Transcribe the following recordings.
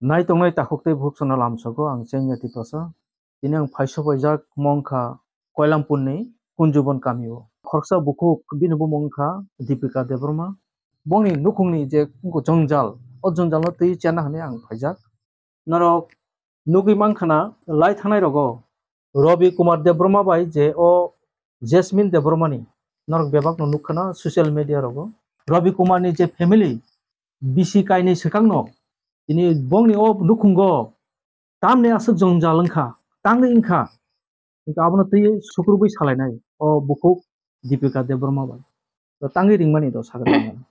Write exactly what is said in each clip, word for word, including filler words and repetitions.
Nai tongnai takhuk tei bukhuk songno lamsogo ang Chengya Tiprasa. Tini ang phaiso paijak mong kha Koilampurni Kunjubon kamio. Khoroksa bukhuk bini bumung wngkha Deepika Debbarma. Bongni nukhungni je wngkha jwngjal, o jwngjalno twi cherna hwnwi ang phaijak. Norok nugwi mankha na lai thangnai rogo Rabi Kumar Debbarma bai je o Jasmine Debbarmani norok bebakno nukha na social media rogo. Rabi Kumarni je family bisi kainwi swkangno tini bongni o nukhungo tamni aswk jwngjal wngkha, tangwi wngkha. Hingke abono twi sukrubwi salainai o bukhuk Deepika Debbarma bai. To tangwi ringmani do sakha tangmani.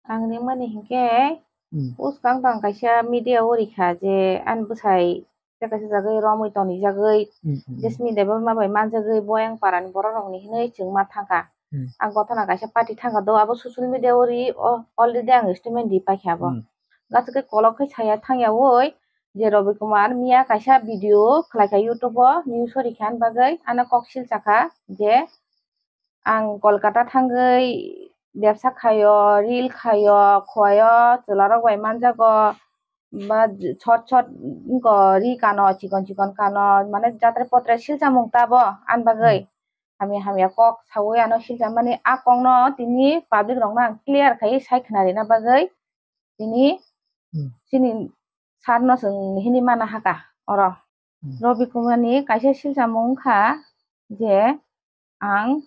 Ang ringmani hingke Hmm. Uskang tang kaisa media o rikha je ani bwsai tei kaisa jagwi romwi tonijagwi Hmm, hmm, hmm. Jasmine Debbarma bai manjagwi boyang parani borok rokni hinwi chwngma thangkha. Hmm. Ang gothana kaisa party thangkha do abo social media o ri o already ang statement ri paikha abo. Hmm. Gaso khe kolok khe saya thangya woi je Rabi Kumar miya kaisa video khlaikha YouTube o news o rikha ani bagwi ano kok silchakha je ang Kolkata thangwi bebsa khaio, reel khaio, khoyo, chwlarok bai manjago, ba sot sot wngko ri kano, chikon chikon kano, mane jatre potre silchamung tabo ani bagwi. Hmm. Hamya hamya kok sawi ano silchamani a kokno tini public rokno ang clear khai sai khna rina bagwi tini Hmm. chini sir no chwng hini mana haka oro. Hmm. Rabi Kumar ni kaisa silchamung wngkha je ang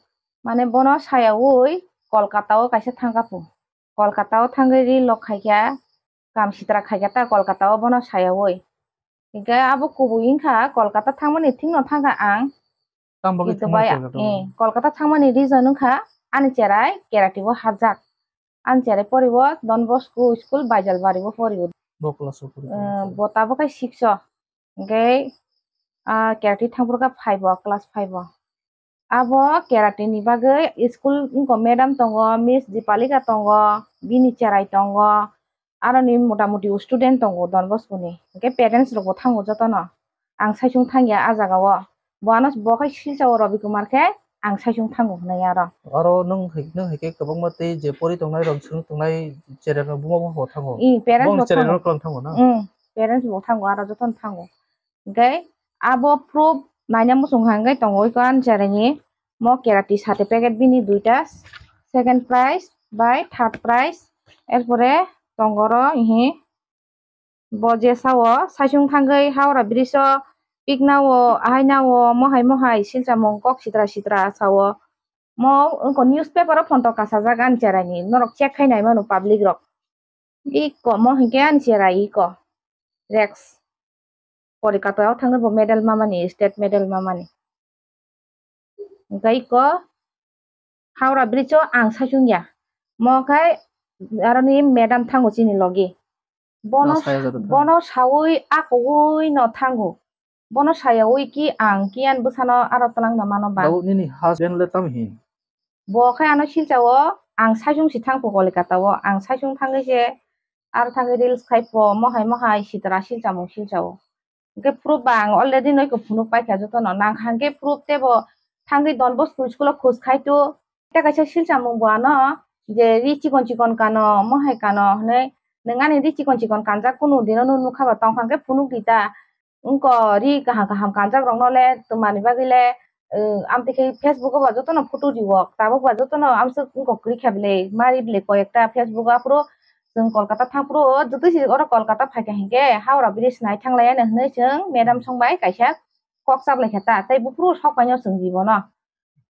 mane bono sayawi Kolkata o kaisa thangkha pu. Kolkata o thangwi reel rok khaikha, kam sitra khaikha ta Kolkata o bono sayawi. Hingke abo kubui wngkha Kolkata thangmani thikno thangkha ang. Tamo bagwi Kintu thangmani bai, Kolkata o? Eh, Kolkata thangmani reason wngkha ani cherai Kerati o hapjak. Ani cherai poribo Don Bosco School Baijalbari o poribo. Bo class o poribo. Eh, bo tabuk khe six o. Hingke, ah, Kerati thangphuru khe five o, class five o. Abo Kerati ni bagwi school wngko madam tongo, Miss Dipalika tongo, bini cherai tongo, aroni mota moti student tongo Don Bosco ni. Hingke parents rok bo thango jotono. Ang saichung thangya a jaga o. Bo ano, bo khai silcha o Rabi Kumar khe ang saichung thango hwnwi aro. Aro nwng hai, nwng hai khe kwbangma tei je pori tongnai rok, swrwng tongnai cherai rok buma bo thango. I, parents Bongni bo cherai thango. Rok kwlwng thango na? Mm, parents bo thango, aro jotono thango. Hingke abo proof naina muchung kha hingke tongo iko ani cherai ni mo Kerati certificate bini duita, second prize bai third prize, erpore tongo oro ihi. Bo je sao, saichung thangwi Howrah Bridge o pikna o, ahaina o, mohai mohai silchamung kok sitra sitra sao. Mo wngkha newspaper o photo kasajak ani cherai ni, norok check khai nai mano public rok. Iko mo hinkhe ani cherai iko. Rex. Kolkata o thangwi bo medal mamani, state medal mamani. Hingke iko Howrah Bridge o ang saichung ya. Mo khai aroni madam thango chini logi. Bono, Na saya jado thango. Bono sawi akogwi no thango. Bono sayawi ki ang kiyan bwsano aro twlang na mano ba. Dau nini husband le tam hin? Bo khai ano silcha o ang saichung si thangpo Kolkata o. Ang saichung thangwi se aro thangwi reels khai po, mohai mohai sitra silchamung silcha o. Hingke proof ba ang already noiko phunuk paikha jotono. Nang hangke proof tebo thangwi Don Bosco school o khoj khai tu. Tei kaisa silchamung bo ano je ri chikon chikon kano, mohai kano hwnwi nwng ani ri chikon chikon kanjak kunu dino nw nukha ba tongkha hwnkhe phunuk di ta. Wngko ri kaham kaham kanjak rokno le twmani bagwi le, eh, amtwi khe Facebook o ba jotono photo riwok, tabuk ba jotono amswk wngko kwrwi kha bile, mari bile koi ekta Facebook o aphuru chwng Kolkata thangphuru o jotoi se oro Kolkata phaikha hinkhe Howrah Bridge nai thanglaiya hwnwi chwng madam song bai kaisa kok chaplaikha ta, tei buphuru sok paino chwng di bono.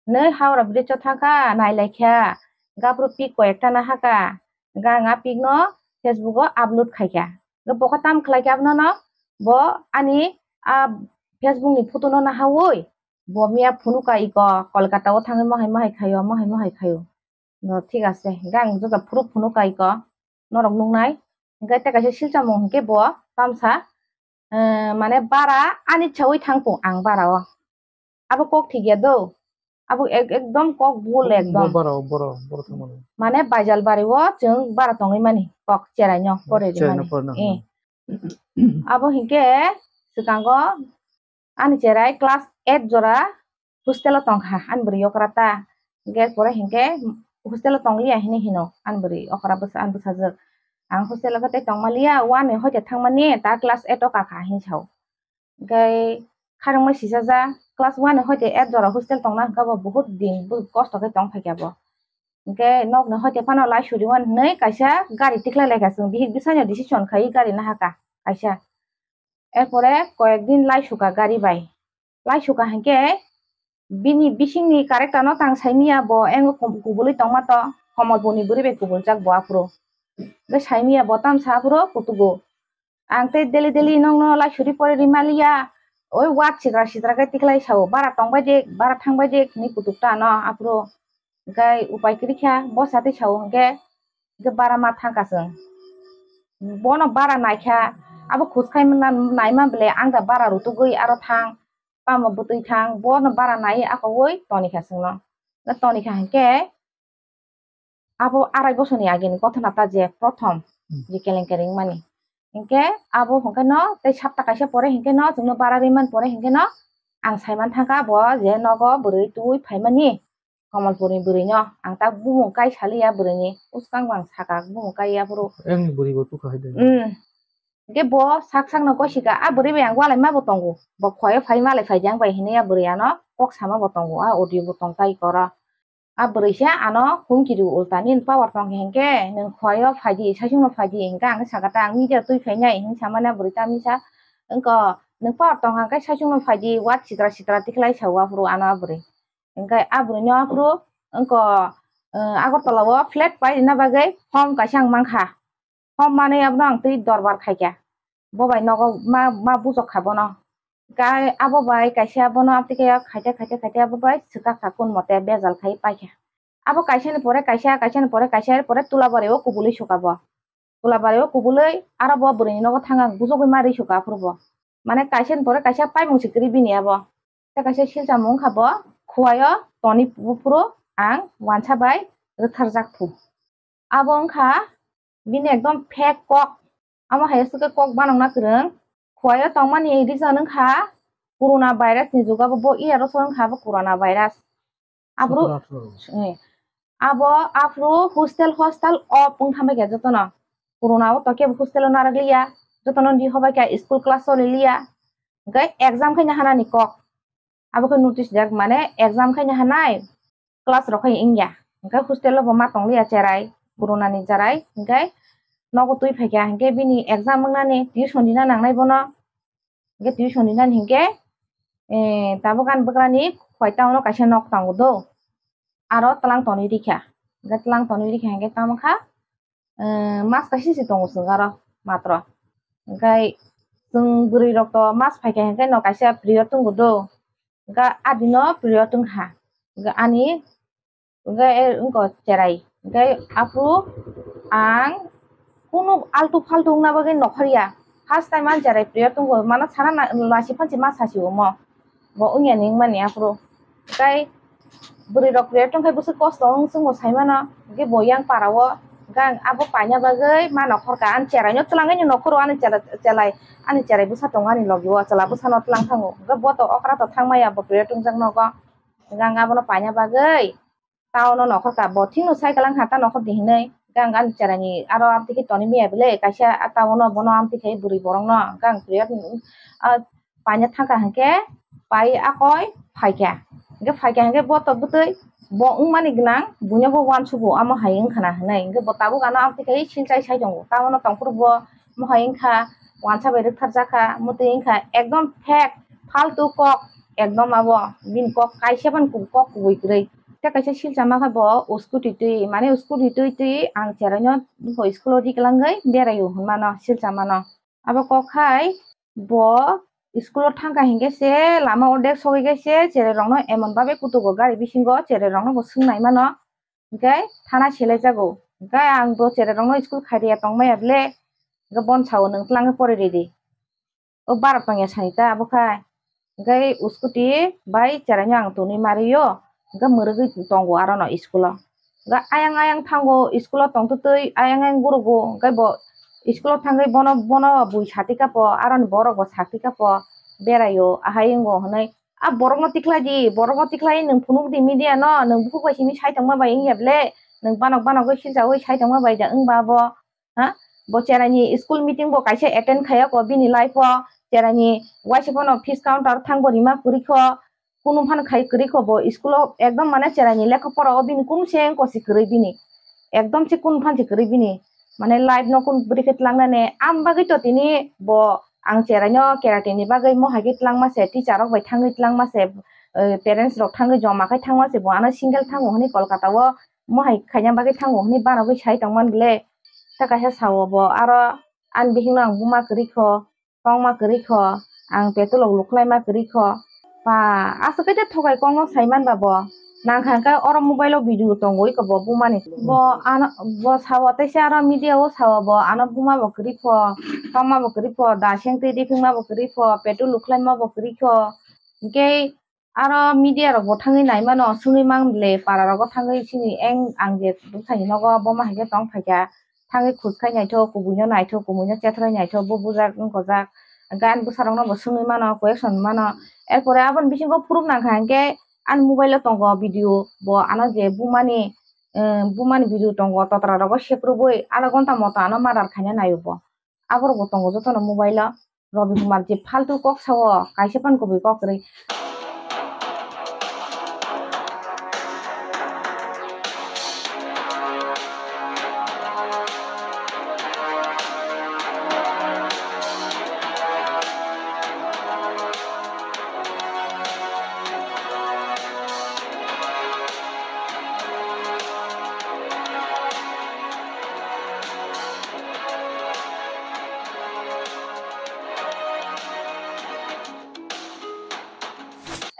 Nwi Howrah Bridge o thangkha, nailaikha. Gaphuru pic koi ekta nahakha. Ga ang a pic no Facebook o upload khaikha. Ga bo khe tam khlaikha abono no? Bo ani a Facebook ni photo no nahawi bo miya phunukha iko Kolkata o thangwi mohai mohai khaio, mohai mohai khaio. No, thik ase. Ga ang joto phuru phunukha iko. Norok nuknai. Hingke tei kaisa silchamung hinkhe bo tamsa, eh, mane bara ani chawi thangkho ang bara o. Abo kok thik ya do. Abo ek-, ekdom kok bul ekdom. Boro, boro, boro thangmani. Mane Baijalbari o chwng bara tongwi mani kok cherai no pore ri mani. Cherai no pore no. Eh. Abo hinkhe swkango ani cherai class eight jora hostel o tongkha ani bwrwi okra ta. Hinkhe pore hinkhe hostel o tongliya hinwi hino ani bwrwi okra bwsa-, ani bwsajwk. Ang hostel o khe tei tongmaliya, one ni hoite thangmani ta class eight o kakha hin sao. Hingke kharangma sisajak class one ni hoite eight jora hostel tongna hingke bo bohut din bo kosto khe tong phaikha bo. Hingke nokni hoite phano lai suriwan hinwi kaisa gari tikhlai laikha chwng bihik bwsano decision khai gari nahaka kaisa. Erpore koyek din lai suka gari bai. Lai suka hingke bini bisingni character no tang saimanya bo engo kubului tongma to, Komolpurni bwrwi bai kubuljak bo aphuru. Hingke saimanya bo tamsa aphuru kutugo. Ang tei daily daily nokno lai suri pore rimaliya, oi wat sidra sidra khe tikhlai sao, bara tongbai de, bara thangbai de hinwi kutuk ta ano aphuru. Hingke upai kwrwi kha, bo satwi sao hingke, hingke bara ma thangka chwng. Bono bara naikha, abo khus khai naima bele ang da bara rutugwi aro thang, tamo bwtwi thang, bono bara nai akowi tonikha chwngno. Tonikha hingke, abo arai bosorni agini gothona ta je prothom Hmm. je kelenkari wngmani. Hingke abo hingke no tei sapta kaisa pore hingke no chwngno bara rimani pore hingke no ang saiman thangka bo je nogo bwrwi twi phaimani Komolpurni bwrwino. Ang ta bumung kai saliya bwrwini, uskang bo ang saka bumung kai yaphuru. Engni bwrwi bo tukha hai de. Hmm. Hingke bo sak sakno goisika, a bwrwi bai ang walai ma bo tongo. Bo khoyo phai malai phai jang bai hinwi a bwrwi ano kok sama bo tongo, a audio bo tong tai koro. A bwrwi se ano humki rw ulta, "Nini power tong khe hingke nwng khoyo phai di, saichung no phai di," hingke ang saka ta, "Ang media twi phai nai," hinwi samani a bwrwi ta misa. Wngko, "Nwng power tong kha hingke saichung no phai di, wat sitra sitra tikhlai," sao aphuru ano a bwrwi. Hingke a bwrwino aphuru wngko, eh, Agartala o flat pai rwna bagwi form kaisa ang mankha. Hom manwi abono ang twi dorbar khaikha. Bo bai nogo ma, ma bujok kha bono. Kai abo bai kaisa bono amtwi khe khaite, khaite, khaite abo bai swkak kha kun mote bejal khai paikha. Abo kaisani pore kaisa, kaisani pore kaisa, pore Tulabari o kubului suka bo. Tulabari o kubului aro bo bwrwini nogo thang ang bujogwi ma ri suka aphuru bo. Mane kaisani pore kaisa paimung si kwrwi bini abo. Tei kaisa silchamo wngkha bo, khuaio toni buphuru ang wansa bai rwktharjak phu. Abo wngkha bini ekdom fake kok. Amo hai aswk khe kok banokna kwrwng. Khuaio tongmani reason wngkha corona virus ni jugo bo, bo iya roso wngkha bo corona virus. Aphuru, Sotoro atharo. Eh, abo aphuru hostel hostel off wngkha bai khe jotono. Corona o tokhe bo hostel o narwk liya. Jotono di hobai khe school class choli liya. Hingke exam khaina hanani kok. Abo khe notice rijak, mane exam khaina hanai class rok khai wngya. Hingke hostel o bo ma tong liya cherai, corona ni cherai. Hingke nogo twi phaikha, hingke bini exam wngnani tuition rina nangnai bono. Hingke tuition rinani hingke, eh, tabuk ani bwkrani khoi town o kaisa nok tongo do. Aro tlang tonwi rikha. Hingke tlang tonwi rikha hingke tamo kha, eh, mas kaisa se tongo chwng aro matro. Hingke chwng bwrwi rok to mas phaikha hingke no kaisa prayer tongo do. Hingke adino prayer tongkha. Hingke ani Hingke, eh, wngkha cherai. Hingke aphuru ang kunu altu faltu wngna bagwi nokhorya. First time ang cherai prayer tongo, mano sana na, lasi phansi ma sasi omo. Bo wngya ni wngmani aphuru. Hingke bwrwi rok prayer tongkhe bwswk kosto wng chwngno saimano. Hingke bo yang para o, hingke ang abo paina bagwi ma nokhorka. Ang cherai no twlangwi ni nokhoro ani chela, chelai, ani cherai bwsa tongo ani logi o, chwla bwsano twlang thango. Hingke bo to okra to thang maya bo prayer tongjak nogo. Hingke ang abono paina bagwi town o nokhorka, bo thikno cycle wngkha ta nokhor di hinwi. Hingke ang ani cherai ni aro amtwi khe tonwi maya bwle, kaisa a town o bono amtwi khe bwrwi borok no. Hingke ang prayer, ah, paina thangkha hingke pai akoi phaikha. Hingke phaikha hingke bo to bwtwi bo wngmani gwnang, buino bo uansugo, amo hai wngkha na hinwi. Hingke bo tabuk ano amtwi khe silchai sai tongo. Town o tongphuru bo mohai wngkha, wansa bai rwktharjakha, mwtwi wngkha ekdom fake, faltu kok, ekdom abo bini kok kaisa phano kok kubui kwrwi. Tei kaisa silchama khe bo scooty twi, mane scooty twi twi ang cheraino school o ri kwlangwi beraio hwnmano silchamano. Abo kok khai bo school o thangkha hinkhe se lama ordek sogwi khe se cherai rokno emon babe kutugo gari bisingo cherai rokno bo swngnai mano. Hingke thana selai jago. Hingke ang bo cherai rokno school khai riya tong maya bwle. Hingke bon sao nwng twlangwi pori ridi. O bara tongya sani ta abo khai. Hingke scooty bai cherai no ang tonwi ma rio. Hingke mwrwgwi tongo aro no school o. Hingke ayang ayang thango school o tongtwtwi ayang ayang gurogo. Hingke bo school o thangwi bono, bono bui satika po, aro ni borok bo satika po beraio ahai wngo hinui. A borokno tikhlai di, borokno tikhlai nwng phunuk di media no, nwng bukhuk bai simi sai tongma bai wngya ble, nwng banok banok bai silchaui sai tongma bai da wngba bo, ha? Bo cheraini school meeting bo kaisa attend khaiya ko bini life o, cheraini waisa phano fees counter thang bo rima kwrwi kho, kunu phano khai kwrwi kho bo school o ekdom mane cheraini lekha pora o bini kunu se wngkho se kwrwi bini, ekdom se kunu phan se kwrwi bini, mane life no kunu bwrwi khe twlang nani. Am bagwi to tini bo ang cherai no karate ni bagwi mo hai khe twlang ma se, teacher rok bai thangwi twlang ma se, eh, parents rok thangwi joma khai thang ma se, bo ano single thango hwnwi Kolkata o mo hai khaina bagwi thango hwnwi banagwi sai tong man bwle. Ta kaisa sao bo aro ani bihik no ang buma kwrwi kho. Kok ma kwrwi kho, ang petrol rok lukhlai ma kwrwi kho. Pa, aswk khe thokai kok no sai man ba bo. Nang kha khe oro mobile o video tongwi kho bo buma ni. Bo ano, bo sao teisa aro media o sao bo ano buma bo kwrwi kho, kok ma bo kwrwi kho, da seng twi riphi ma bo kwrwi kho, petrol lukhlai ma bo kwrwi kho. Hinkhe aro media rok bo thangwi nai mano, swngwi man bwle para rogo thangwi chini eng ang je bwsani nogo bo ma hai khe tong phaikha, thangwi khus khai naithok, kubui no naithok, kubui no chethroi naithok, bo bujak wng kojak, gan bwsa rok no bo swngwi mano, question mano. Erpore aboni bisingo proof nang kha hinkhe ani mobile o tongo video, bo ano je bumani, eh, bumani video tongo, totra rogo sekrubui adha ghonta moto ano murder khaina naio bo. Aborok bo tongo jotono mobile o. Robi Kumar je faltu kok sao, kaisa phano kubui kok kwrwi.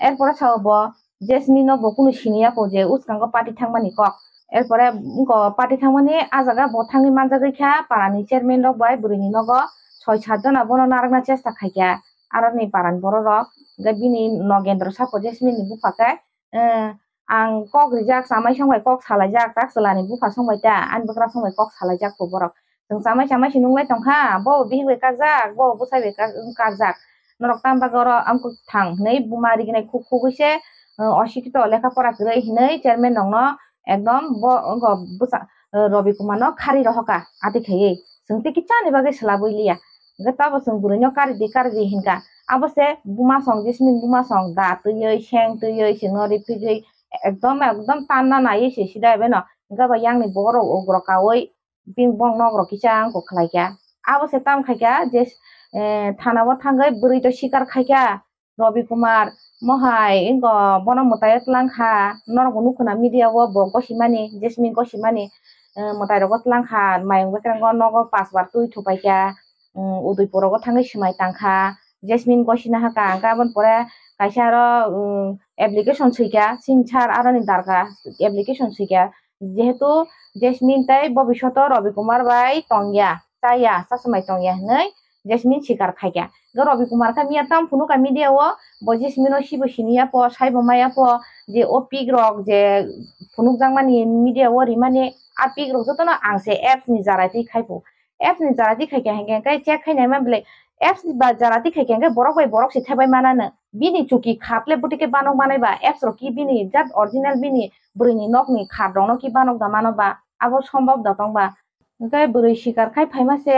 Erpore sao bo Jasmine no bo kunu siniya ko je uskango party thangmani kok. Erpore wngko party thangmani ah jaga bo thangwi manjagwi kha parani chairman rok bai bwrwini nogo soi sat jona bono narwkna chesta khaikha. Aroni parani borok rok hwnkhe bini Nogendro sabo Jasmine ni bupha khe, eh, ang kok rijak, chamai song bai kok salaijak, tak chwla ni bupha song bai ta, ani bwkrang song bai kok salaijak kho borok. Chwng chamai chamai se nunglai tongkha, bo bihik bai kakjak, bo bwsai bai kak-, kakjak. Norok tamo bagwi oro amkuk thang hinwi buma riginai khuk khugwi se, eh, osikito lekha pora kwrwi hinwi chairman rokno ekdom bo wngkha bwsa, eh, Robi Kumar no khari rohorkha ati khaiwi. Chwng tei kichani bagwi swlabwi liya. Hwnkhe tabo chwng bwrwino karidi karidi hinkha. Abo se buma song, Jasmine buma song, da twiwi, seng twiwi, chwngno riphigwi ekdom ekdom tanna naiwi se sida bai no. Hwnkhe abo yang ni borok rok ugrok kaui bini bong nok rok kisa wngkha khlaikha. Abo se tamo khaikha je, eh, thana o thangwi bwrwi to sikar khaikha, Robi Kumar mohai wngkha bono mwtai o twlang kha, norok bo nukho na media o bo gosimani, Jasmine gosimani, eh, mwtai rogo twlang kha, mayung bwkrango nogo pas bar twi thupaikha, um, Udaipur rogo thangwi swmai tangkha, Jasmine gosina hakha, hwnkhe aboni pore kaisa aro, um, application swikha, sini sir aroni darkha application swikha, jehetu Jasmine tei bobishoto Robi Kumar bai tongya, chaya, chasumai tongya hinwi Jasmine sikar khaikha. Hwnkhe Robi Kumar khe miya tamo phunukha media o, bo Jasmine no sibo siniya po, saibo maya po, je o pic rok je phunukjakmani media o rimani, a pic rok jotono ang se apps ni jarai twi khaipo. Apps ni jara di khaikha hinkhe, hinkhe check khainai ma belai apps ni ba jara di khaikha hinkhe borok bai borok se thebai manano. Bini chuki khat le bwtwi khe banok manai ba apps rok ki bini jat original bini bwrwi ni nok ni khat rok no ki banok da mano ba abo sombab da tong ba. Hinkhe bwrwi sikar khai phaima se,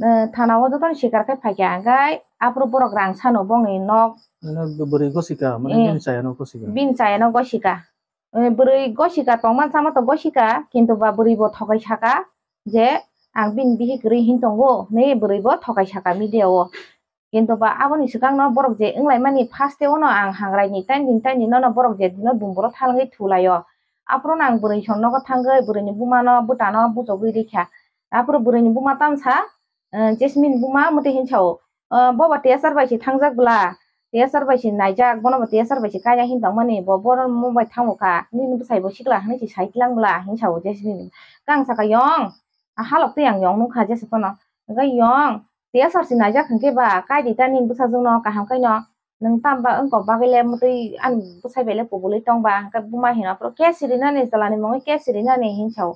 eh, thana o jotono sikar khai phaikha hinkhe aphuru borok rang sano bongni nok. Ano bwrwi gosika, mane Eh. Bini chaya no gosika. Bini chaya no gosika. Eh, bwrwi gosika tongma chama to gosika, kintu ba bwrwi bo thokai saka je ang bini bihik kwrwi hin tongo hinwi bwrwi bo thokai saka media o. Kintu ba aboni swkang no borok je wnglaimani first o no ang hangrai ni taini taini nono borok je dino dumboro thalngwi thulaio. Aphuru no ang bwrwi song nogo thangwi bwrwi ni buma no bwta no bujogwi rikha. Aphuru bwrwi ni buma tamsa, eh, Jasmine buma mwtwi hin sao, "O, bobo T S R bai se thangjak bwla, T S R bai se naijak, bono bo T S R bai se kaiya hin tongmani, bo bono mo bai thango kha, nini bwsai bo sikla hinwi se sai tlang bwla," hin sao Jasmine. Khe ang saka, "Yong, a halok twi ang yong nukha jesa phano." Hwnkhe, "Yong, T S R se naijak hinkhe ba, kai di ta nini bwsajwk no kaham khe no, nwng tamo ba wng kok bagwi le mwtwi ani bwsai bai le kubulwi tong ba," hwnkhe buma hino, "Aphuru case rinani, chwla ni mungwi case rinani," hin sao.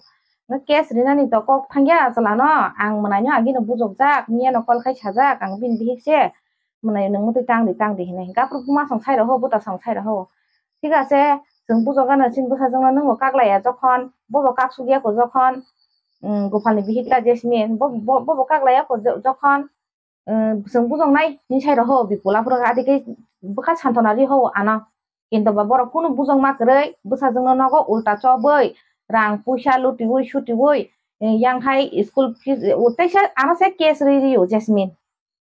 Hwnkhe case rinani to kok thangya chwla no, ang mwnai no agini bujokjak, miya no call khai sajak, ang bini bihik se, mwnai nwng mwtwi tang di, tang di hinwi. Hwnkhe aphuru buma song sai rw ho, bwta song sai rw ho. Thik ase, chwng bujok gana chini bwsajwk no, nwng bo kak laiya jokhon, bo bo kak suk ya ko jokhon, mm, Gopalni bihikla Jasmine, bo, bo, bo, bo kaglaiya po jo-, jokhon, mm, chwng bujongnai hinwi sai rw ho, bipul aphuru adike bwkha santona ri ho ano. Kintu ba borok kunu bujongma kwrwi, bwsajwkno nogo ulta chobwi, rang puisa lutiwi sutiwi, eh, yang hai school fees, eh, teisa ano se case ri rio Jasmine.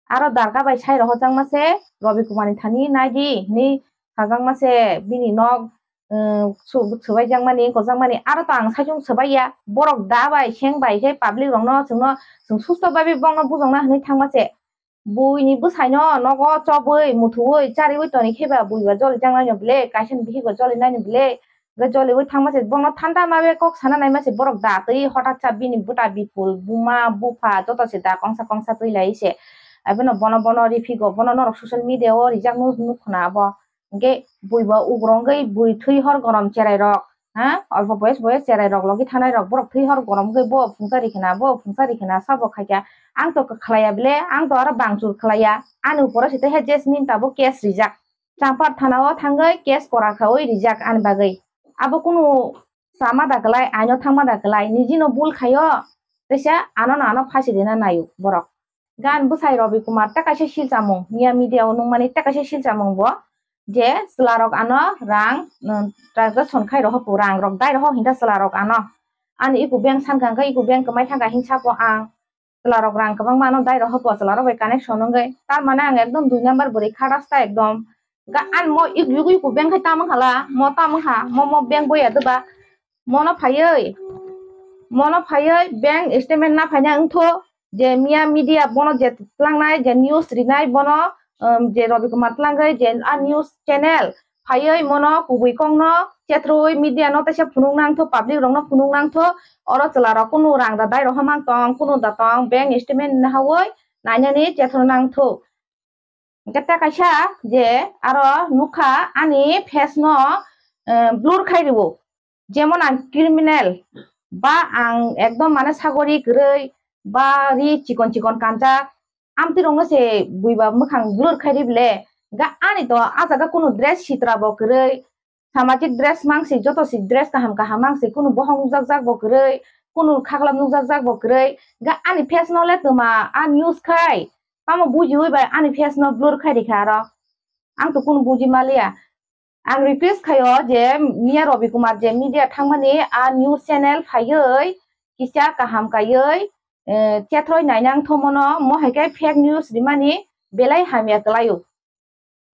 Aro darga bai sai rohorjakma se Robi Kumar ni thani nai di hinwi sajakma se bini nok, eh, su-, swbaijakmani, gojakmani. Aro to ang saichung swbaiya, borok da bai, seng bai khe public rokno chwngno, chwng susto babi bongno bujongna hinwi thangma se. Buini bwsaino nogo chobwi, muthuwi, chariwi toni khe ba bui ba jolijaknai no ble, kaisa ni bihik ba jolinai no ble. Hwnkhe joliwi thangma se bono thanda ma be kok sana naima se borok da twi hotat sa bini bwta bipul buma bupha joto se da kongsa kongsa twi lai se. Abono bono bono ripigo bono norok social media o rijak nuk nuk khna abo. Hwnkhe bui bo ugro wngwi bui thwi hor gorom cherai rok, ha, olpo boyes boyes cherai rok logi thanai rok borok thwi hor gorom wngwi bo phungsa ri khna bo phungsa ri khna sabo khaikha. Ang to khlaiya ble, ang to aro bangchur khlaiya, ani uporo se tei hai Jasmine tabuk case rijak. Champar thana o thangwi case kora khaui rijak ani bagwi. Abo kunu sama da kwlai, aino thangma da kwlai, niji no bul khaio, teisa ano no ano phasi rina naio borok. Gan bwsai Robi Kumar ta kaisa silchamung, miya media o nungmani ta kaisa silchamung bo, je chwla rok ano rang, mm, transaction khai roho po, rang rok dai roho hinta chwla rok ano. Ani iku bank sankha hwnkhe iku bank kwmai thangkha hinsa po ang. Chwla rok rang kwbangma ano dai roho po, chwla rok bai connection wngwi. Tar mane ang ekdom dui number bwrwi kha rasta ekdom. Ga-, an mo ik yugwi ku beng khai tamo khala, mo tamo kha, mo, mo beng boya doba. Mono phaiwi, mono phaiwi bank statement na phaina wngtho, je miya media bono je tlangnai, je news rinai bono, um, je Robi Kumar tlangwi je a news channel phaiwi mono kubui kokno chethrwi media no teisa phunuk nangtho, public rokno phunuk nangtho, oro chwla rok kunu rang da dai rohormang tong, kunu da tong, bank statement nahawi nainani chethrwi nangtho. Hwnkhe ta kaisa je aro nukha ani face no, eh, blur khai rwo. Jemon ang criminal, ba ang ekdom mane sagori kwrwi, ba ri chikon chikon kanjak, amtwi rokno se bui ba mwkhang blur khai ri bile. Ga ani to a jaga kunu dress sitra bo kwrwi, samajik dress mang se, joto se dress kaham kaham mang se, kunu bohong nukjak jak bo kwrwi, kunu khaklap nukjak jak bo kwrwi. Ga ani face no le twma a news khai, tamo bujiwi bai ani face no blur khai rikha aro. Ang to kunu buji maliya. Ang request khaio je miya Robi Kumar je media thangmani a news channel phaiwi kisa kaham kaiwi, eh, chethroi nainang thomono, mo hai khe fake news rimani belai hamya kwlaio.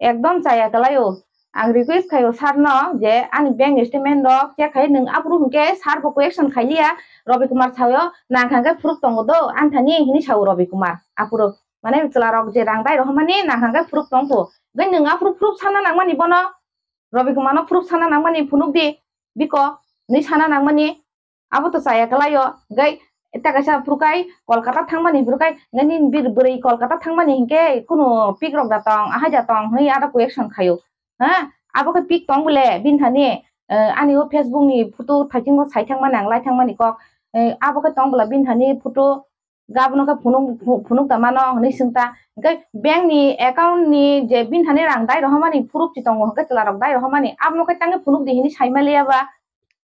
Ekdom chaya kwlaio. Ang request khaio sir no je ani bank statement rok check khai nwng aphuru hwnkhe sir bo question khailiya, Robi Kumar sao nang kha hwnkhe proof tongo do ani thani hinwi sao Robi Kumar aphuru. Mane chwla rok je rang dai rohormani nang kha hwnkhe proof tongkho. Hwnkhe nwng aphuru proof sana nangmani bono, Robi Kumar no proof sana nangmani phunuk di biko hinwi sana nangmani. Abo to chaya kwlaio, hwnkhe ta kaisa phuru kai Kolkata thangmani phuru kai, nini bir-, bwrwi Kolkata thangmani hinkhe kunu pik rok da tong, ahai da tong hinwi aro question khaio. Ha? Abo khe pik tong bole bini thani, eh, ani o Facebook ni photo thaiching o sai thangmani ang lai thangmani kok. Eh, abo khe tong bole bini thani photo ga abono khe phunuk, phu-, phunuk da mano hinwi swng ta. Hwnkhe bank ni account ni je bini thani rang dai rohormani proof chi tongo hwnkhe chwla rok dai rohormani abono khe tangwi phunuk di hinwi sai maliya ba.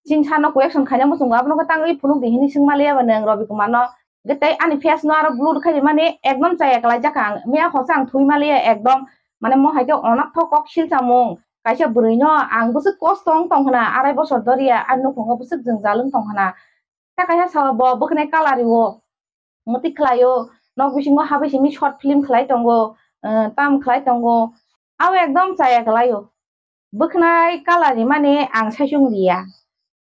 Chini sano question khaina muchungo abono khe tangwi phunuk di hinwi swng maliya ba nwng Robi Kumar no. Hwnkhe tei ani face no aro blur khai rimani ekdom chaya kwlai jak ang. Miya hose ang thui maliya ekdom. Mane mo hai khe onattho kok silchamung. Kaisa bwrwi no ang bwswk kosto wng tong khna, arai bosor doriya ani nukhungo bwswk jwngjal wng tong khna. Ta kaisa salo bo bwkhnai colour rio. Moti khlaio, nok bisingo habwi simi short film khlai tongo, eh, tam khlai tongo. Abo ekdom chaya kwlaio. Bwkhnai colour rimani ang saichung riya.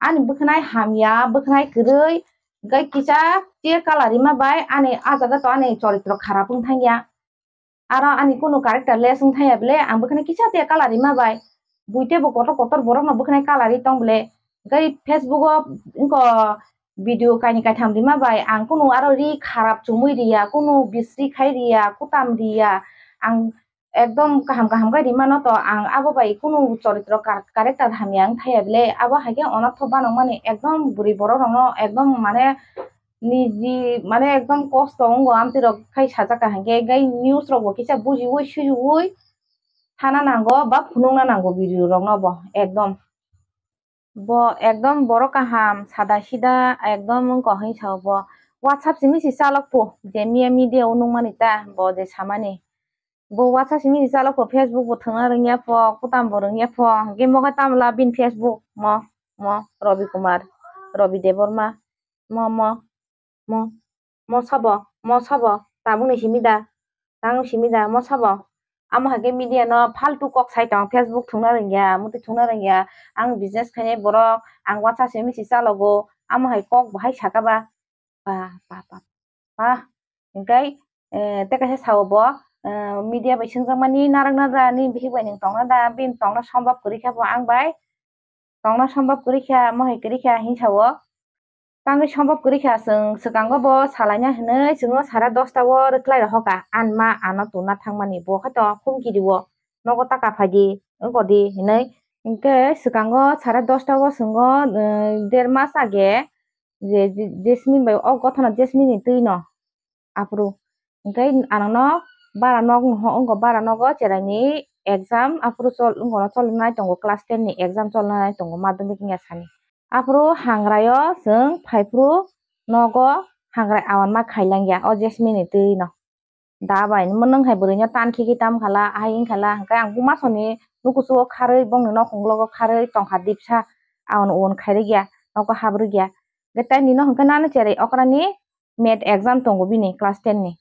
Ani bwkhnai hamya, bwkhnai kwrwi, hwnkhe kisa tia colour rima bai ani ah jaga to ani choritro kharap wng thangya. Aro ani kunu character less wng thangya bile, ang bwkhnai kisa tia colour rima bai. Buitebo kotor kotor borokno bwkhnai colour ri tong bile. Hwnkhe Facebook o wngkha video kaini kaitham rima bai ang kunu aro ri kharap chumui riya, kunu bisri khai riya, kutam riya. Ang ekdom kaham kaham khe rimano to, ang abo bai kunu choritro kar-, character hamya wng thaya bile, abo hai khe onatho banokmani ekdom bwrwi borok rokno ekdom mane niji mane ekdom kosto wngo amtwi rok khai sajak kaham khe, gai news rok bo kisa bujiui sujiui thana nango ba phunukna nango video rokno bo ekdom. Bo ekdom borok kaham, sada sida ekdom wngkha hinwi sao bo. WhatsApp simi si chalok pho, je miya media o nungmani ta, bo je samani. Bo WhatsApp simi si chalok pho, Facebook bo thwngna rwngya pho, kutam bo rwngya pho, hwnkhe mo khe tamla bini Facebook mo, mo Robi Kumar, Robi Debbarma, mo, mo, mo, mo sabo, mo sabo, tabukni simi da, tang simi da, mo sabo. Amo hai khe media no faltu kok sai tong, Facebook thwngna rwngya, muti thwngna rwngya, ang business khainai borok, ang WhatsApp simi si chalogo, amo hai kok bo hai saka ba, ba, ba, ba, ba. Hwnkhe, eh, tei kaisa sao bo, eh, media bai swngjak mani, narwk na da, nini bihik bai nwng tong na da, bini tong na sombab kwrwi kha bo ang bai, tong na sombab kwrwi kha, mohai kwrwi kha, hinwi sao. Tangwi sombab kwrwi kha, chwng swkango bo salaina hinwi chwngno sara dosta o rwklai rohor kha, ani ma ano tuna thangmani, bo khe to khumki rio, nogo ta kaphai di, wngkha di hinwi. Hwnkhe swkango sara dosta o chwngno, eh, der mas age, je, je, Jasmine bai o gothana Jasmine ni twi no aphuru. Hwnkhe anangno bara nok wngkha, bara nogo cheraini exam aphuru chol-, wngkha no cholnai tongo, class ten ni exam cholnai tongo, madhyamik wngya sani. Aphuru hangraio chwng phaiphuru nogo hangrai awan ma khailangya o Jasmine ni twi no. Da bai nwng hai bwrwino tan khigwi tam khala, ahai wng khala, hwnkhe ang bumasoni nukuchugo kharwi, bongni nok uklogo kharwi tongkha dipsa, awan un khairwkya, nogo habrwkya. Hwnkhe tei nino hwnkhe nani cherai okrani math exam tongo bini class ten ni.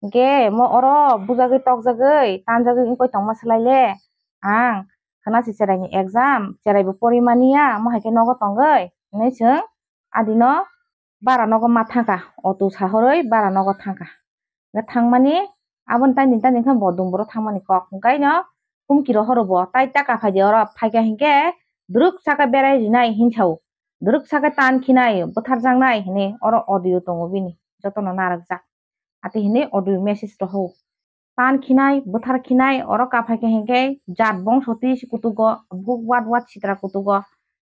Hwnkhe mo oro bujagwi tokjagwi tanjagwi wngwi tongma swlai le ang khwna se cheraini exam, cherai bo pori mani ya, mo hai khe nogo tongwi hinwi chwng adino bara nogo ma thangkha, auto sahorwi bara nogo thangkha. Hwnkhe thangmani aboni tani tani khe bo dumburo thangmani kok hwnkhe no humki rohoro bo, tai ta kaphai di oro, phaikha hinkhe dwrwk sakhe berai rinai hinsao, dwrwk sakhe tan khinai, bwtharjaknai hinwi oro audio tongo bini, jotono narwkjak. Ati hinwi audio message rohor. Tan khinai, bwthar khinai, oro kaphai khe hinkhe jat bongso twi se kutugo, buk wat wat sitra kutugo.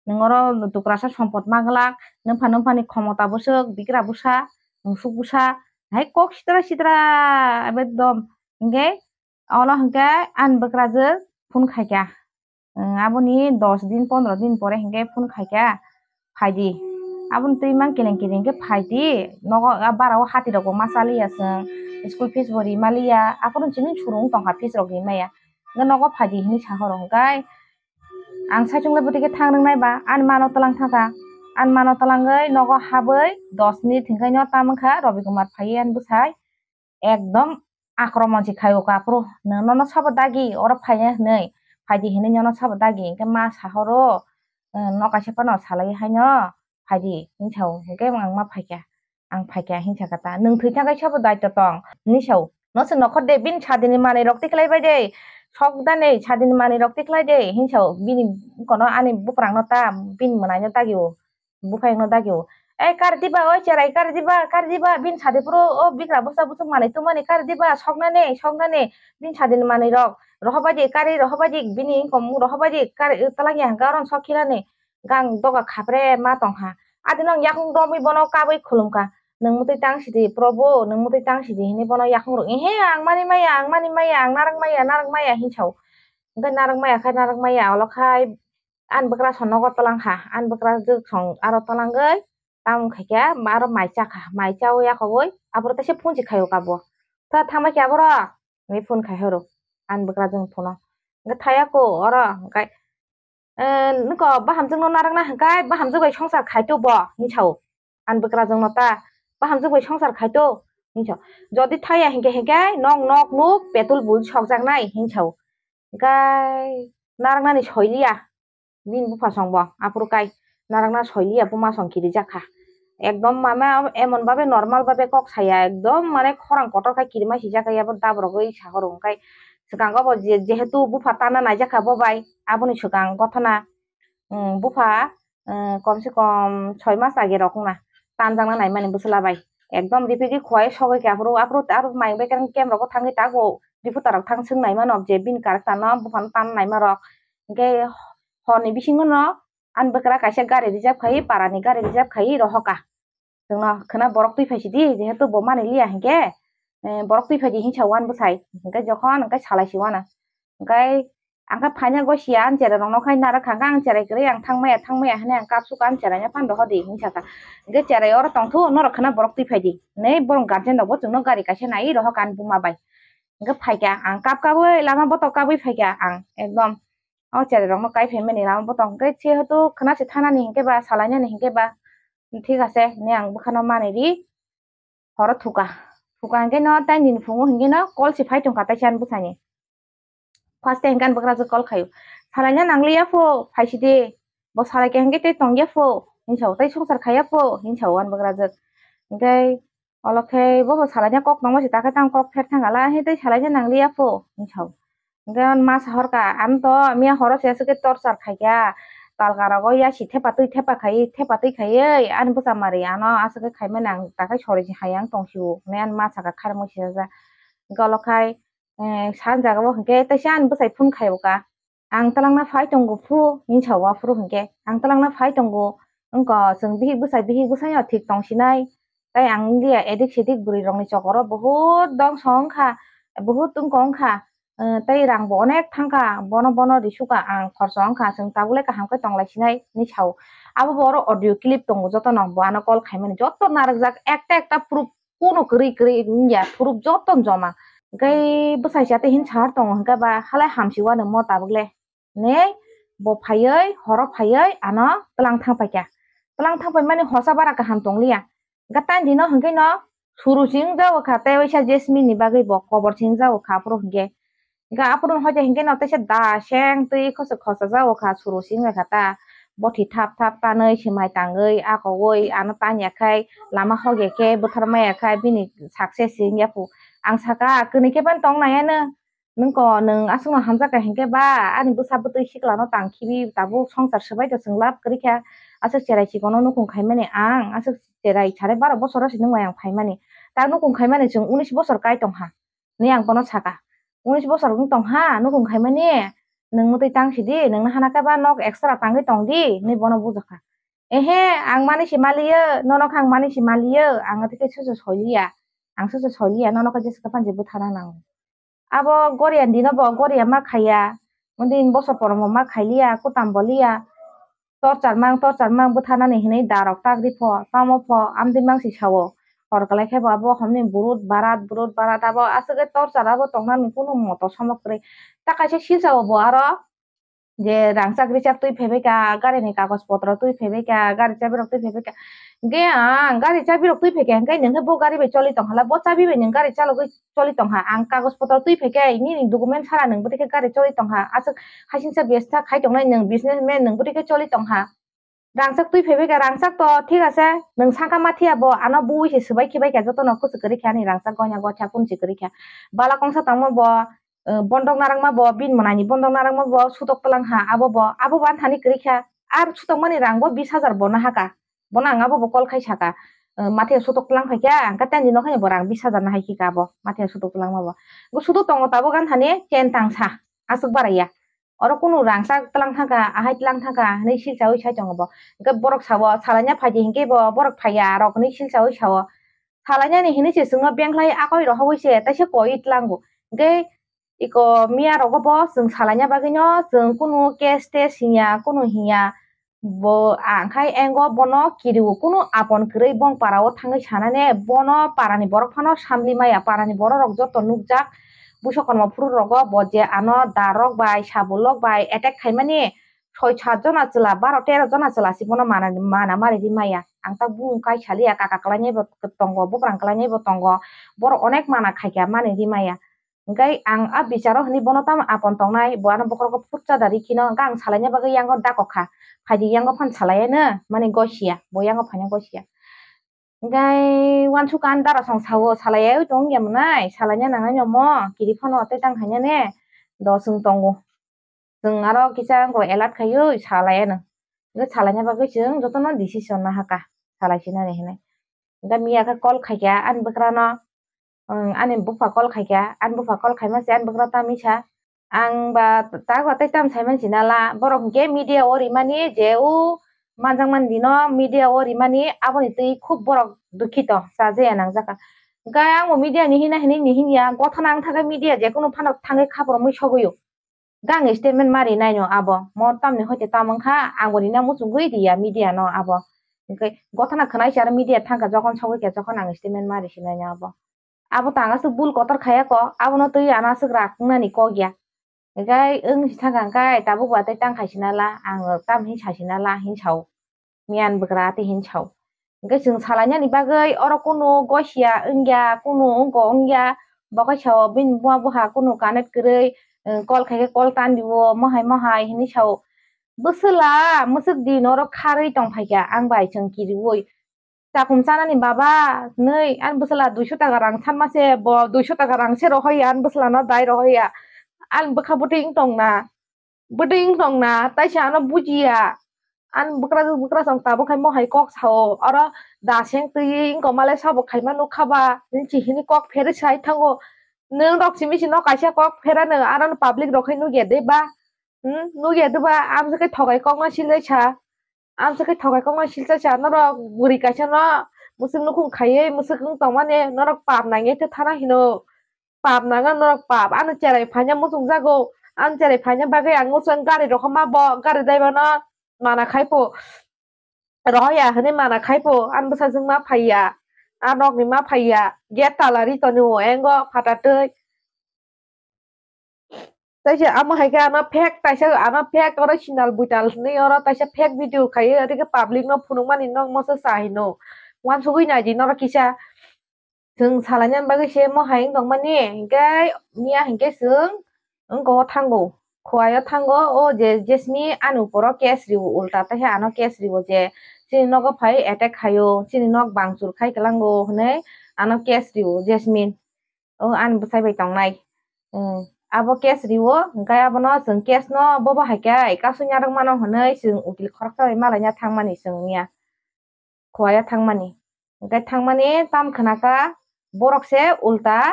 Nwng oro tukrasa sompot ma glak, nwng pha nwng phani khomota bwswk, bigra bwsa, nwngsuk bwsa, hai kok sitra sitra, ekdom. Hinkhe olo hinkhe ani bwkrajwk phone khaikha. Aboni dos din pondro din pore hinkhe phone khaikha, phaidi. Aboni twi mang kiring kiring khe phaidi. Nogo a bara o hati rok bo ma chaliya chwng. School fees bo ri maliya. Aphuru chini surung tongkha fees rok ri maya. Hwnkhe nogo phaidi hinwi sahoro hwnkhe ang saichung lai bwtwi khe thang rwng nai ba ani mano twlang thangkha. Ani mano twlangwi nogo habwi dos minute hinkhe no tamo wngkha Robi Kumar phaiwi ani bwsai. Ekdom akromon se khai o ka, aphuru nono sabo dagi, oro phaina hinwi, phaidi hinwi nono sabo dagi, hinkhe ma sahoro, "Nok kaisa phano salai haino phaidi," hinwi sao, hinkhe ang ma phaikha, ang phaikha hinwi sakha ta, "Nwng thwi thangkhe sabo daityo tong," hinwi sao, "No se nokhor de, bini sadini manwi rok tikhlai bai de, sok da nei sadini manwi rok tikhlai de," hinwi sao, bini kono ani buprang no ta, bini mwnai no dagi o. Buphang no dagi o, "Ei, kar diba, oi cherai, kar diba, kar diba, bini sadi phuru o bigra bwsa bwswk manwi tongmani, kar diba, soknani, soknani, bini sadini manwi rok, rohor bai di, kari rohor bai di, bini wngkong rohor bai di, kar twlang ya hwnkhe oro sok khilani, gang doga khapre ma tongkha, adino ang yakung romwi bono kabwi khulumkha, nwng mwtwi tang sidi, Probu, nwng mwtwi tang sidi," hinwi bono yakung rw, "Ehe, ang mani maya, ang mani maya, ang narwk maya, narwk maya," hinwi sao, hwnkhe narwk maya khai, narwk maya, olo khai, Ani bwkrajwk nogo twlang kha, ani bwkrajwk song aro twlangwi tamung khaikhe aro mai chakha, mai chaui yakhogwi aphuru teisa phone se khaio kabo. "Tha thangbai khe aborok?" hinwi phone khai horo ani bwkrajwkni phone-o. Hwnkhe thayako oro hwnkhe, "Eh, nokho bahamjwkno narwkna hwnkhe bahamjwk bai songsar khaito bo," hinwi sao. Ani bwkrajwkno ta bahamjwk bai songsar khaito hinwi sao. Jodi thaya hinkhe hinkhe nok nok nuk petul bul sokjaknai hinwi sao. Hwnkhe narwknani soiliya bini bupha songbo aphuru kai narwkna soiliya buma song kirijak kha. Ekdom mama emon babe normal babe kok saya, ekdom mane khorang kotor khai kirima sijak ya bo dabrogwi sahoro hwnkhe swkango bo je-, jehetu bupha tanna naijak kha bo bai aboni swkang gothona, um, bupha, um, kom se kom soi mas age rok wngna tanjakna naimani bwsla bai. Ekdom ripigwi khowai sogwi khe aphuru, aphuru aro mai bai kereng camp rogo thangwi tabuk reporter rok thang swng naimano je bini character no buphano tan naima rok. Hinkhe horni bisingo no ani bwkra kaisa gari reserve khai, parani gari reserve khai rohoka. Chwngno khwna borok twi phai sidi, jehetu bo manwi liya hinkhe, eh, borok twi phai di hinwi sa uan bwsai. Hinkhe jokhon hinkhe salai si uana. Hinkhe Ang khe phaina gosiya, ang cherai rokno khai narwk kha, ang cherai kwrwi, ang thangmaya, thangmaya hinwi ang kapsuk, ang cherai no phan rohor di hinwi sakha. Hwnkhe cherai oro tongthu, norok khna borok twi phai di hinwi borok guardian rok bo chwngno gari kaisa naiwi rohor kha ani buma bai. Hwnkhe phaikha ang kap kabwi lama botok kabwi phaikha ang ekdom. O cherai rokno kai phaimani lama botok hwnkhe se hoto khna se thanani hinkhe ba salainani hinkhe ba thik ase hinwi ang bwkhano manwi ri. Horo thuka. Thuka hwnkhe no tei nini phungo hwnkhe no call se phai tongkha taisa ani bwsani. First time hwnkhe ani bwkrajwk call khaio. Salaina nangliya pho, phaisidi. Bo salaikha hwnkhe tei tongya pho, hinwi sao. Tei swngchar khaiya pho, hinwi sao ani bwkrajwk. Hwnkhe olo khe bobo salaina kok tongma se takhe tang kok pher thangala, he tei salaina nangliya pho, hinwi sao. Hwnkhe ma sahorkha, "Ang to miya horo se aswk khe torchar khaikha, talka rogo yasi thepa twi thepa khaiwi, thepa twi khaiwi, ani bwsa mari ano aswk khe khaimani ang takhai sori se hai ang tongsio," hinwi ani ma sakha khairokma sijajak. Hwnkhe olo khai, eh, sani jagao hwnkhe teisa ani bwsai phone khaio kha, "Ang twlangna phai tongo phu," hinwi sao aphuru hwnkhe, "Ang twlangna phai tongo, wngkha chwng bihik bwsai, bihik bwsai no thik tongsinai." Tei ang wngya edik sedik bwrwi rokni chokoro, buhut dongso wngkha, buhut wngkha wngkha, eh, tei rang bo onek thangkha, bono bono risukha ang, khorsa wngkha, chwng tabuk le kaham khe tonglai sinai hinwi sao. Abo bo oro audio clip tongo jotono, bo ano call khaimani joto narwkjak, ekta ekta proof kuno kwrwi kwrwi wngya, proof joto joma. Hwnkhe bwsai sa tei hin sahar tongo hwnkhe ba halai hamsi uanw mo tabuk le. Hinwi bo phaiwi, horo phaiwi ano twlang thang paikha. Twlang thang paimani hosa bara kaham tongliya. Hwnkhe tei dino hwnkhe no suru se wngjago kha, tei waisa Jasmine ni bagwi bo kobor se wngjago kha aphuru hwnkhe. Hwnkhe aphuru hwnkhe hwnkhe no teisa da seng twi khosok khosa jago kha, suru se wngya kha ta. Bothi thap thap tanwi se mai tangwi akowi ano tanya khai lama hogya khe bwthar maya khai bini success se wngya phu. Ang sakha, "Kwnwi khe phano tong nai ano." Nwng ko, nwng aswkno hamjakha hinkhe ba, ani bwsa bwtwi siklano tang khibi tabuk swngchar swbai to chwng love kwrwi kha. Aswk cherai chikono nukhung khaimani ang, aswk cherai sare baro bosoro se nwng bai ang phaimani. Ta nukhung khaimani chwng unis bosor kai tongha, hinwi ang bono sakha. Unis bosor wng tongha nukhung khaimani, nwng mwtwi tang sidi, nwngno hana khe ba nok extra tangwi tongdi, hinwi bono bujakha. Ehe, ang mani se maliyo, nono khe ang mani se maliyo, ang tei khe soso soiliya, ang soso soiliya, nono khe jesa khe phan je bwthana nango. Abo Gorian dino bo Goria ma khaiya. Mundin boso porong bo ma khailiya, kutam bo liya. Torchar mang, torchar mang bwtharnani hinwi darok tak di pho, tamo pho, amtwi mang si sao. Hor kwlai khe bo abo homni burut barat, burut barat abo aswk khe torchar abo tongnani kunu moto somok kwrwi. Ta kaisa silsa o bo aro je rangchak richak twi phaibai ka, gari ni kagoj potro twi phaibai ka, gari chabi rok twi phaibai ka. Hwnkhe ang gari chabi rok twi phaikha, hwnkhe nwng khe bo gari bai choli tongkha la, bo chabi bai nwng gari chalogwi choli tongkha, ang kagoj potro twi phaikha, nini document sara nwng bwtwi khe gari choli tongkha, aswk hasingsa besta khai tongnai nwng businessman nwng bwtwi khe choli tongkha. Rangchak twi phaibai kha, rangchak to thik ase, nwng sangkha mathiya bo, ano bui se swbai khibai kha, jotono kwchwk kwrwi kha ani rangchak goina gotha kunchi kwrwi kha. Bala kongsa tangma bo, eh, bondok narwkma bo, bini mwnaini bondok narwkma bo, sutok twlang ha, abo bo, abo bo ani thani kwrwi kha. Ar sutokmani rang bo bis hajar bo nahaka. Bono ang abo bo call khai saka, eh, mathiya sutok twlang phaikha, ang khe tei dino khe bo rang bis hajar nahai khika abo, mathiya sutok twlangma bo. Bo sutok tongo tabuk ani thani chen tangsa, aswk baraiya. Oro kunu rangchak twlang thangkha, ahai twlang thangkha hinwi silchaui sai tongo bo. Hwnkhe borok sao, "Salaina phaidi," hinkhe bo, "Borok phaiya rok," hinwi silchaui sao. Salainani hinwi se chwngno bengkhlai akoi rohogwi se teisa koi tlango. Hwnkhe iko miya rogo bo chwng salaina bagwino chwng kunu case tes hinya, kunu hinya. Bo, ang khai engo bono kirio, kunu apon kwrwi bong para o thangwi sanane, bono para ni borok phano samli maya, para ni borok rok joto nukjak. Buso kormo phuru rogo bo je ano da rok bai, sabul rok bai attack khaimani, soi sat jona chwla, baro tero jona chwla si bono mana, mana mari ri maya. Ang ta bung kai saliya, kaka kwlainai bo tongo, bubrang kwlainai bo tongo, borok onek mana khaikha mani ri maya. Hwnkhe ang a bicharo hwnwi bono tamo apon tongnai, bo ano bokhorogo phutsa da ri kheno, hwnkhe ang salaina bagwi yango dakok kha. Phaidi yango phan salaiya no, mani gosia, bo yango phaina gosia. Hwnkhe uansukha ani darasong sao, "Salaiya oi tong ya mwnai, salaina nangnai nomo, kiri phano tei tang hainani do chwng tongo." Chwng aro kisa wngkha alert khaiwi salai ano. Hwnkhe salaina bagwi chwng jotono decision nahaka, salai sinani hinwi. Hwnkhe miya khe call khaikha ani bwkrano, um, ani bupha call khaikha, ani bupha call khaima se ani bwkra tamisa. Ang ba ta-, ta-, tei tam saiman sinala, borok hwnkhe media o rimani je o manjakmani dino media o rimani aboni twi khub borok dukhito, chajaya nangjakha. Hwnkhe ang bo media ni hina hinwi ni hinya, gothana wng thangkhe media je kunu phano thangwi khaprumwi sogwi o. Gang statement ma rinai no abo. Mo tamni hoite tamo wngkha, ang bo rina muchungwi riya media no abo. Hwnkhe gothana khwnai se aro media thangkha, jokhon sogwi khe jokhon ang statement ma risinai no abo. Abo tang aswk bul kotor khaya ko, abono twi ano aswk rak wngnani kok ya. Hwnkhe wng si thangkha hwnkhe tabuk ba tei tang khaisina la, ang tam hin sasina la hin sao. Miyan bwkra tei hin sao. Hwnkhe chwng salainani bagwi oro kunu gosia wngya, kunu wngko wngya, bo khe sao bini buma bwkha kunu connect kwrwi, eh, call khaikhe call tandio, mohai mohai hinwi sao. Bwswla mwswk di norok kharwi tongphaikha ang bai chwng kiriui. Chakhum chanani baba, nwi, ani bwswla duiso taka rang sanma se, bo duiso taka rang se rohoya, ani bwswlano dai rohoya. Ani bwkha bwtwi wng tongna. Bwtwi wng tongna, taisa ano bujiya. Ani bwkrajwk bwkrajwk tabuk hai mohai kok sao. Oro daseng twi wngkoma le sabo khaima nukha ba. Nini chihini kok pherwi sai thango. Nwng rok simi sino kaisa kok pherano, ano public rok khai nukya de ba? Hmm? Nukya de ba? Amsa khe thogai kok no silai sa. Amsa khe thogai kok no silsa sa. Norok bwrwi kaisa no mwswk nukhung khaiwi mwswk wng tongmani. Norok pap nangya khe thana hino. Pap nangya norok pap. Ano cherai phaina muchung jago. Ano cherai phaina bagwi ang uansuk gari rok ma bo gari driver no mana khai po. Rohoya hwnwi mana khai po. Ano bwsajwk ma phaiya. A nokni ma phaiya. Gate tala ri tonwi o engo phatatwi. Taisa amo hai khe ano fake taisa ano fake oro sinal buital hwnwi oro taisa fake video khaiwi ori khe public no phunukmani nok moso sa hino. Uansugwi naidi norok kisa. Chwng salaina bagwi se mohai wng tongmani, hinkhe miya hinkhe chwng wngkho thango, khuaio thango, o je Jasmine ani uporo case rio ulta, taihe ano case rio je chini nogo phai attack khaio, chini nok bangchur khai kwlango hwnwi ano case rio Jasmine, o ani bwsai bai tongnai. Abo case rio, hinkhe abono chwng case no bobo hai khe kasu narwk mano hwnwi chwng ukil khoroksa bai malaina thangmani chwng miya. Khuaio thangmani. Hinkhe thangmani tam khna kha, borok se ulta,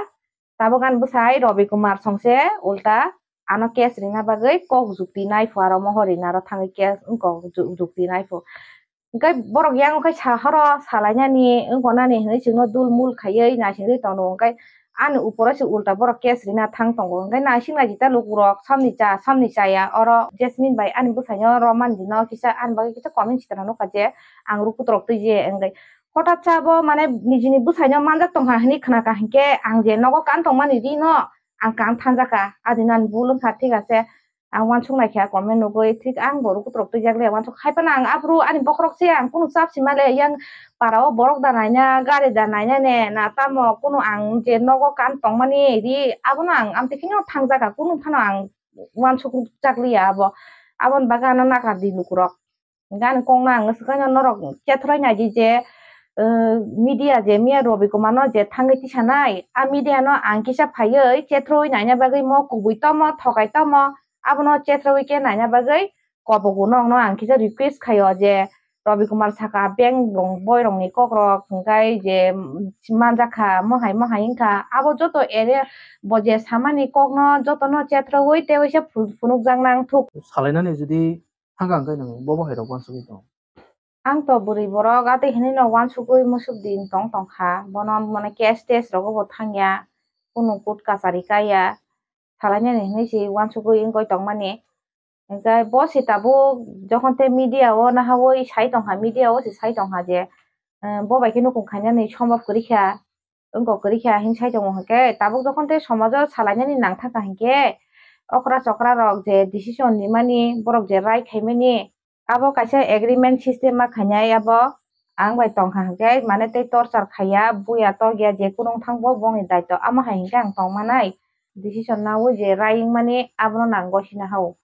tabuk ani bwsai Robi Kumar song se ulta, ano case rina bagwi kok jukti nai pho, aro mohor rina aro thangwi case wngkok ju-, jukti nai pho. Hinkhe borok yang khai sa horo salainani wngkho nani hwnwi chwngno dul mul khaiwi naisingwi tono, hinkhe ani uporo se ulta borok case rina thang tongo. Hinkhe naising naijita lukurok, samni cha, samni chaya, oro Jasmine bai ani bwsaino romani dino kisa ani bagwi kisa comment sitra nukha je ang rukutrok twi je wngwi. Hothat sa bo mane nijini bwsaino manjak tongkha hinwi khna kha hinkhe ang je nogo kan tongmani rino ang kan thanjak kha, adino ani bul wngkha, thik ase. Ang uansuk nai kha comment nugwi, thik ang bo rukutrok twijak le uansuk hai phano ang aphuru ani bokhorok se ang kunu chap sima le yang para o borok da naina, gari da naina ne na tamo kunu ang je nogo kan tongmani ri abono ang amtwi kheno thangjak kha, kunu phano ang uansuk jak liya abo, aboni bagwi ano nakar di lukurok. Hinkhe ani kokno ang swkang norok chethroi naidi je, eh, media je miya Robi Kumar no je thangwi tisanai, a media no ang kisa phaiwi chethroi naina bagwi mo kubui tamo, thokai tamo, abono chethroi khe naina bagwi kobogo nokno ang kisa request khaio je Robi Kumar saka beng bong boirokni kokrok hinkhe je, mm, manjakha mohai mohai wngkha abo joto area bo je samani kokno jotono chethroi tei waisa phu-, phunukjak nang thuk. Salainani jodi thangka hwnkhe nwng bobo hai rok uansugwi tong. Ang to bwrwi borok, atwi hinwi no uansugwi musuk din tong tong kha. Bono mane case test rogo bo thang ya, kunu court kachari kai ya. Salainani hinwi se uansugwi wngwi tong mani. Hinkhe bo se tabuk jokhon tei media o nahawi sai tong kha, media o se sai tong kha je, eh, bo bai khe nukung khainani sombab kwrwi kha. Wngkok kwrwi kha hwn sai tongo hinkhe, tabuk jokhon tei somajo salainani nangthaka hinkhe, okra chokra rok je decision nimani, borok je rai khaimani, abo kaisa agreement system ma khainai abo ang bai tongkha hinkhe, mane tei torchar khaiya, buya tokya, je kunu wngthang bo bongni daitw, amo hai hinkhe ang tongmanai, decision naui je rai wngmani abono nang gosina hao.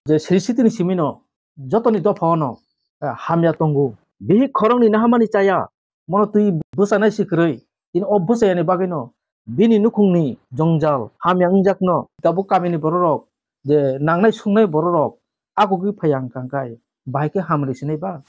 Je sri sitini simino jotoni dopha ono, eh, hamya tongo. Bihik khoroknwi nahamani chaya, mono twi bwchanai si kwrwi, tini o bwchayani bagwino bini nukhungni jwngjal hamya wngjakno tabuk kamini bororok je nangnai sungnai bororok akugwi phaiya wngkha hwnkhe bahai khe hamri sinai ba?